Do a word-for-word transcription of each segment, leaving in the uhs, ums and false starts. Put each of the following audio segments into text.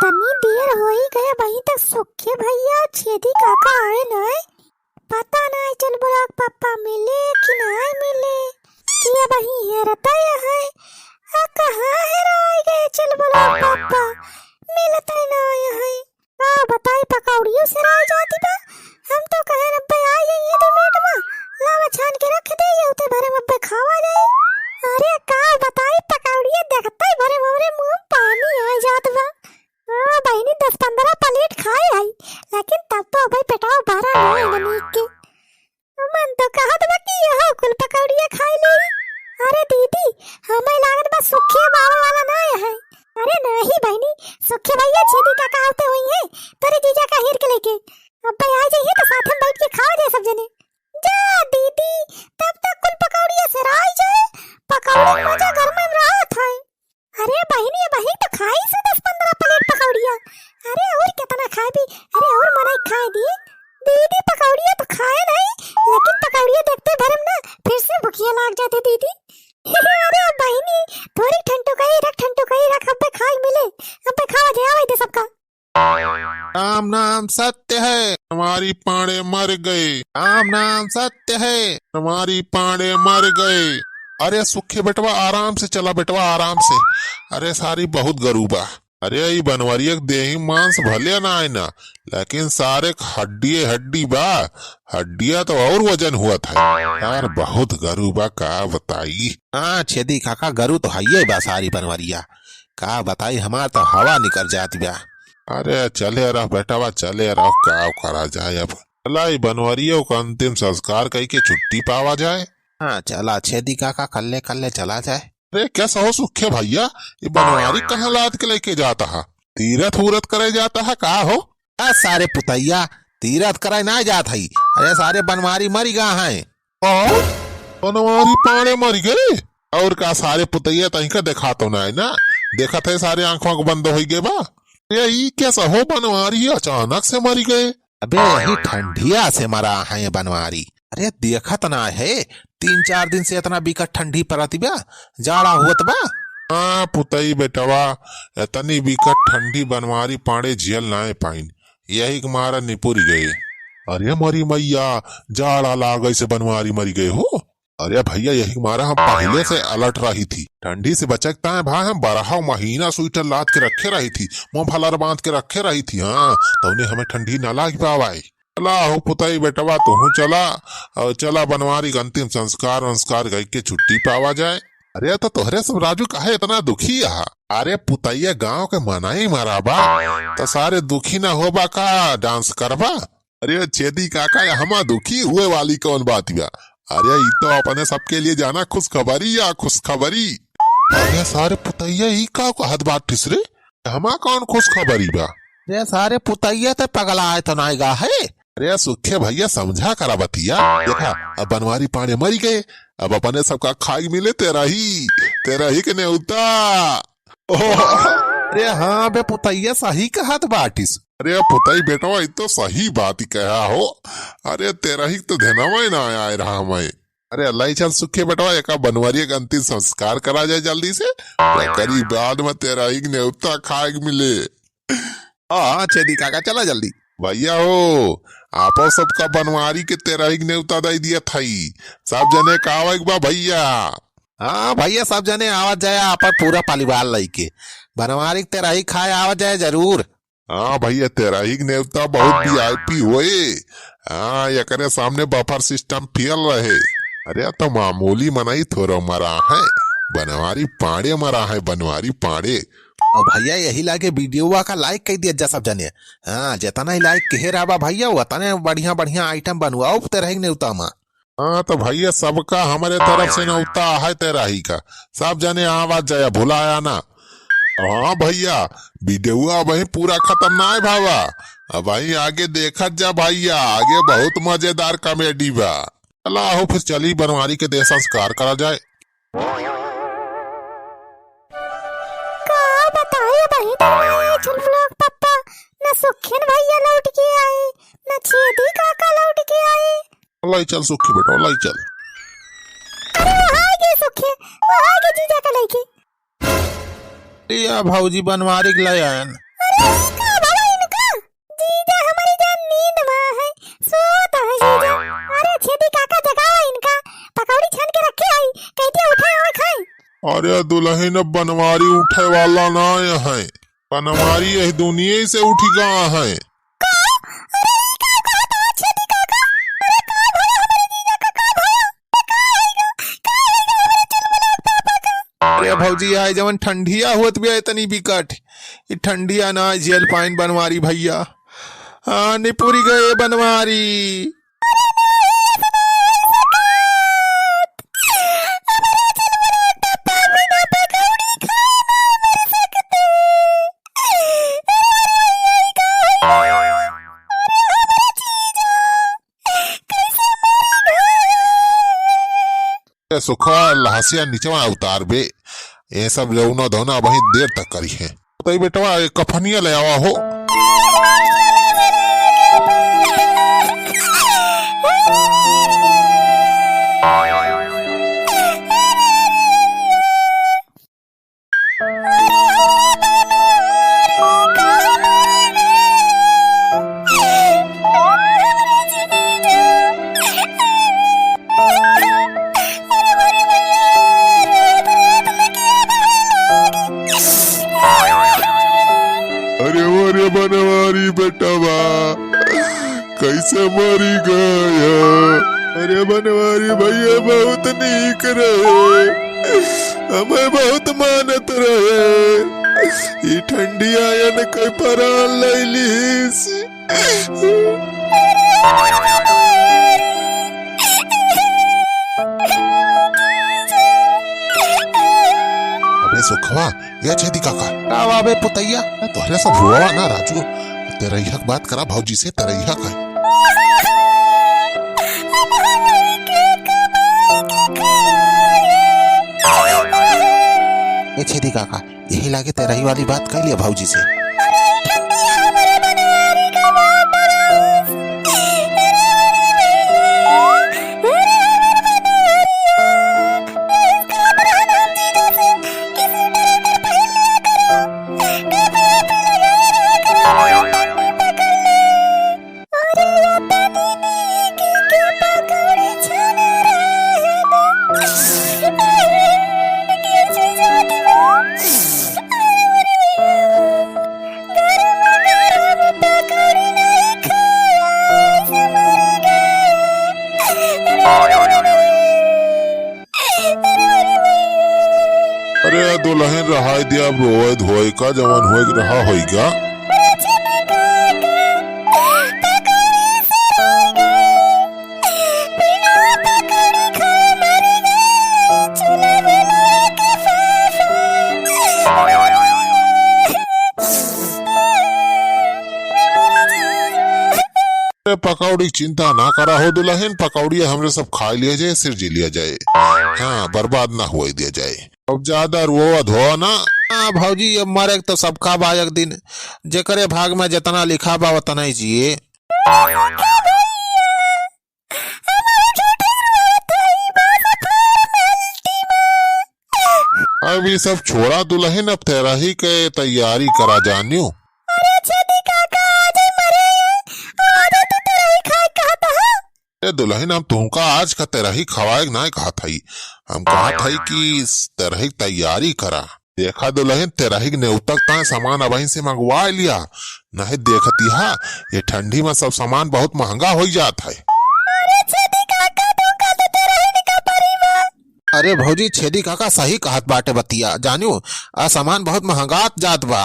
इतनी देर होई गए, अबहीं तक सुखे भइया छेदी काका आए नाहीं। पता नाहीं चुलबुला के पप्पा मिले कि नाहीं मिले, कि अबहीं हेरतै हैं। आ कहाँ हेराई गए चुलबुला के पप्पा, मिलतै नाहीं हैं। का बताई, पकौड़ियो सेराई जाती बा। हम तो कहे, "अब्बे आ जाइए दो मिनट में, लावा छान के रख दे, ये उते भरे में अब्बे खावा जाए।" अरे का बताई, पकौड़िया देखते ही भरे में हमरे मुंह में पानी आ जात बा। हाँ बहिनी, दस पन्द्रह प्लेट खाए आई, लेकिन तब तो अबे पेटवा भरा नहीं है नीक के। मन तो कहत बा कि यहो कुल पकौड़िया खाई ले। अरे दीदी, हमें लागत बा सुखे बाबा वाला ना है। अरे नहीं बहिनी, सुखे भइया छेदी काका आवते हुई हैं, तोरे जीजा का हीर के लेके। अब्बे आ जाइए तो साथ में बैठ के खावा जाए सब जने। जा दीदी, तब तक कुल पकौड़िया सेराई जाए, पकौड़ी के मजा घर में रहत है। अरे बहिनी, अबहीं तो खाई से दस पन्द्रह प्लेट पकौड़िया। अरे और कितना खाए भी, अरे और मनई खाए दिए। दीदी पकौड़िया तो खाए नहीं, लेकिन पकौड़िया देखते भरम ना फिर से भुखिया लाग जाते दीदी। अरे बहिनी, थोड़ी ठंडू कही रख, ठंडू कही रख, अब्बे खाए मिले, अब्बे खावा जाए, आवे दे सबका। राम नाम सत्य है, बनवारी पांड़े मर गए। राम नाम सत्य है, बनवारी पांड़े मर गए। अरे सुखे बेटवा, आराम से चला बेटवा, आराम से। अरे सारी बहुत गरू बा। अरे ई बनवरिया के देही मांस भले ना आए ना, लेकिन सारे के हड्डिये हड्डी बा। हड्डिया तो और वजन हुआ था यार, बहुत गरू बा, का बताई। हाँ छेदी काका, गरू तो हइये बा सारी बनवरिया, का बताई, हमार तो हवा निकर जात बा। अरे चले रह बेटवा, चले रह, का करा जाए अब। चला, ई बनवरियो का अंतिम संस्कार कई के छुट्टी पावा जाए। हाँ, चला छेदी काका, कल्ले कल्ले चला जाए। अरे, कैसा हो सुखे भइया, ई बनवारी कहाँ लाद के लेके जाता हा? तीरथ उरथ करे जाता हा का हो? आ सारे पुतैया, तीरथ करे ना जात हई। अरे, सारे बनवारी मरी गा हैं। और बनवारी पाड़े मरी गए? और का सारे पुतैया तनिका देखा तो ना है ना? देखत है सारे आँख वाँख बंद होई गए बा। ये ई कैसा हो बनवारी अचानक से मरी गए? अबे यही ठंडिया से मरा है बनवारी। अरे देखत ना है, तीन चार दिन से इतना बिकट ठंडी परत बा, जाड़ा होत बा। हाँ पुतई बेटवा, इतनी बिकट ठंडी बनवारी पाड़े झेल नाय पाइन, यही के मारा निपुर गए। अरे मरी मैया, जाड़ा लागे से बनवारी मरी गए हो। अरे भइया, यही मारा हम पहिले से alert रही थी। ठंडी से बचे के ताईं भाई हम बारह महीना स्वेटर लाद के रखे रही थी, muffler बांध के रखे रही थी। हाँ, तौने हमें ठंडी ना लाग पावाए। चला हो पुतई बेटवा, तोहू चला, और चला बनवारी के अंतिम संस्कार वंस्कार कई के छुट्टी पावा जाए। अरे तो तोहरे सब राजू काहे इतना दुखी आहा? अरे पुतैया गांव के मनई मरा बा, तो सारे दुखी ना होबा का, dance करबा? अरे छेदी काका, यहमा दुखी हुए वाली कौन बात बा? अरे ई तो अपने सबके लिए जाना खुशखबरी या खुशखबरी। अरे सारे पुतैया, ई का कहत बाटिस रे? यहमा कौन खुशखबरी बा? अरे सारे पुतैया, ते पगला आए तो नाय गा है। अरे सुखे भइया, समझा करा बतिया। देखा, अब बनवारी पांड़े मरी गए, अब अपने सबका खाई मिले तेरही, तेरही के नेवता। अरे हाँ बे पुतैया, सही कहत बाटिस। अरे पुतई बेटवा, ई तो सही बात ही कहा हो। अरे तेरही तो ध्यानवा ही ना आए रहा हमें। अरे अल्लाह ही चल सुखे बेटवा, एका बनवारी के अंतिम संस्कार करा जाए जल्दी से। एकरी बाद में तेरही के नेवता खाए के मिले। हाँ, हाँ, छेदी काका, चला जल्दी। भइया हो, आपो सबका बनवारी के तेरही के नेवता दई दिया थाई। सब जने का आवे के बा भइया? हाँ भइया, सब जने आवत जाए, आपन पूरा परिवार लइके। बनवारी के तेरही खाए आवत जाए जरूर। हाँ भइया, तेरही के नेवता बहुत VIP होए। हाँ, एकरे सामने buffer system fail रहे। अरे, तो मामूली मनई थोरो मरा है, बनवारी पांड़े मरा है, बनवारी पांड़े। और भइया, यही लागे वीडियोवा का like कई दिया जा सब जने। हाँ, जितना ही like कहे रहा बा भइया, उतने बढ़िया बढ़िया item बनवाओ तेरही के नेवता मा। हाँ, तो भइया, सबका हमरे तरफ से नेवता है तेरही का। सब जने आवत जाया, भुलाया ना। हाँ भइया, वीडियोवा अबहीं पूरा खतम नाय भवा। अबहीं आगे देखत जा भइया, आगे बहुत मजेदार comedy बा। चला हो फिर चली बनवारी के देह संस्कार करा जाए। का बताए बहिनी, झुलमुला के पप्पा, न सुखेन भइया लौट के आए, न छेदी काका लौट के आए। लाई चल सुखे बेटा, लाई चल। अरे वो आगे सुखे, वो आगे जीजा का लइके। या भौजी बनवारी के ले आयन। अरे का भवा इनका? जीजा हमरी जान नींद मा है, सोत है जीजा। अरे छेदी काका जगावा इनका, पकौड़ी छान के रखे आई, कहती उठे आवे खाई। अरे दुलहिन, अब बनवारी उठे वाला ना है, बनवारी यह दुनिया से उठ गया है। का? अरे ई का कहत हो छेदी काका? अरे का भवा हमरे जीजा का, का भवा? अरे भौजी, आए जवन ठंडिया होत बिया इतनी बिकट, ई ठंडिया ना झेल पाइन बनवारी भैया। हाँ, निपुरी गए बनवारी। ए सुखवा, लहसिया निचवा उतार बे। ये सब जौना धौना वहीं देर तक करी है। तो ये बेटवा, ये कफनिया ले आवा हो। अरे वो रे बनवारी बेटवा, कैसे मरी गया? अरे बनवारी भैया बहुत नीक रहे, हमें बहुत मानत रहे, ई ठंडी आयन के परान लैलीस। अबे सुखवा, ए छेदी काका। का बा बे पुतैया? तोहरे सब हुआ ना राजू, तेरहिया के बात करा भौजी से, तेरहिया का। ए छेदी काका, यही लागे तेरही वाली बात कह लिया भौजी से। अरे दुलहिन, रहाई दिया, अब रोए धोए का, जवन होए के रहा होइगा। अरे पकौड़ी के चिंता ना करा हो दुलहिन, पकौड़ी हमरे सब खाइ लिया जाए, सिर जी लिया जाए। हाँ, बर्बाद ना होए दिया जाए। अब ज्यादा रोवा धोवा ना। हाँ भौजी, अब मरे के तो सबका बा एक दिन, जेकरे भाग में जितना लिखा बा उतना ही जिए। अब ये सब छोड़ा दुलहिन, अब तेरही के तैयारी करा जानियो। अरे छेदी काका, आज ही मरे, आज ही तो तेरही खाए कहत है। ए दुलहिन, हम तुमका आज का तेरही खवाए के नाय कहत हई, हम कहत हई कि तेरही के तैयारी करा। देखा दुलहिन, तेरही के नेवता के ताय सामान अबहिन से मंगवा लिया, नहीं देखतिहा ये ठंडी में सब सामान बहुत महंगा होई जात है। अरे छेदी काका, तुमका तो तेरही निका परी बा। अरे भौजी, छेदी काका सही कहत बाटे बतिया, जानियो, आ सामान बहुत महंगात जात बा।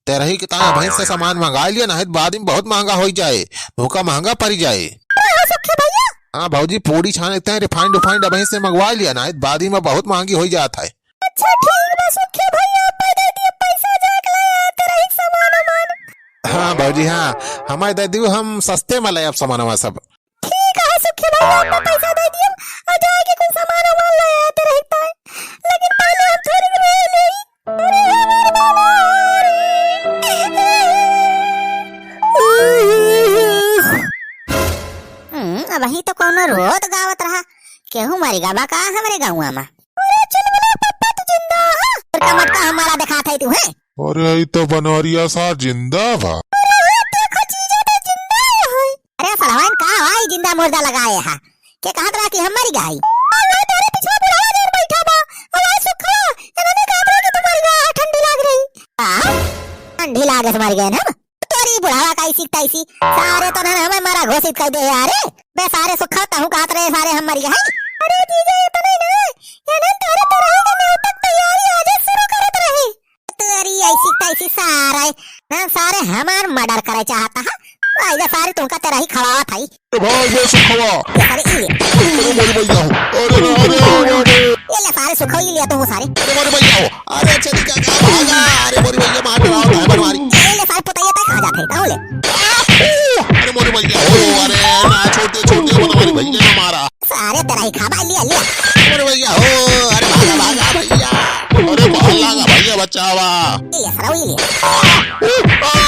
तेरही के ताय अबहिन से सामान मंगाइ लिया, नाहीं त बाद में बहुत महंगा होइ जाए, धोखा महंगा परि जाए। अरे हो सुखी भैया। हाँ भौजी, पूड़ी छाने के ताय refined उफाइंड अबहिन से मंगवाइ लिया, नाहीं त बाद में बहुत महंगी होइ जात है। अच्छा ठीक बा सुखी भैया, अब दे दिया पैसा, जाके ले आते रही सामान उमान। हाँ भौजी, हाँ, हमें दे दियो, हम सस्ते में ले अब सामानवा सब। ठीक है सुखी भैया, अपना पैसा दे दियो, आ जाए के कुल सामान उमान ले आते रही ताय, लेकिन पहले हम थोड़ी रो ले। हम्म, अबही तो कौनो रोत गावत रहा, केहू मरि गा बा का हमरे गौवा में? अरे चुलबुला पप्पा तो जिंदा है। और का मटका हमारा दिखात है तू, हैं? अरे, ई तो बनवरिया सार जिंदा बा। अरे, ये देखो, जीजा तो जिंदा है। अरे, सड़वाइन का भाई जिंदा मुर्दा लगाए हा? के कहत रहा कि हम मरि गई? अरे, तोरे पिछवा बुढ़वा जोन बैठा बा। अरे, सुखवा, इन्होंने कहत रहा कि तू मरि गया, ठंडी लाग रही। आ? ठंडी लागे से मरि गए ना? तोरी बुढ़ावा का ऐसी तैसी, सारे तो ना हमें मरा घोषित कर दे यार। बे सारे सुखा तहु कहत रहे सारे हम मरि गए। अरे जीजा, ये तो नहीं ना, ये ना तोरे तो रही के न्योतक तैयारी आज शुरू करत रहे। तोरी ऐसी तैसी सारे, ना सारे हमार मर्डर करे चाहता है। आइजा सारे तुमका तेरा ही खवावत है। ए भाई, बे सुखवा। ये सारे ई। अरे मोरी भैया हो। अरे रे, अरे, अरे, अरे। ये ले सारे सुखवा ही लिया तू सारे। अरे मोरी भैया हो। अरे चली का, का भागा? अरे मोरी भैया मार रहा है बनवारी। ये ले सारे पुतैया तक खा जाते हैं, ताऊ ले। अरे मोरी भैया हो, अरे ना छोड़ दे, छोड़ दे, बनवारी भैया ना मारा। सारे तेरा ही खाबा, लिया, लिया। अरे भैया हो, अरे भागा, भागा भैया। अरे बहुत लागा भैया, बचावा। ये ले सारे, ये ले।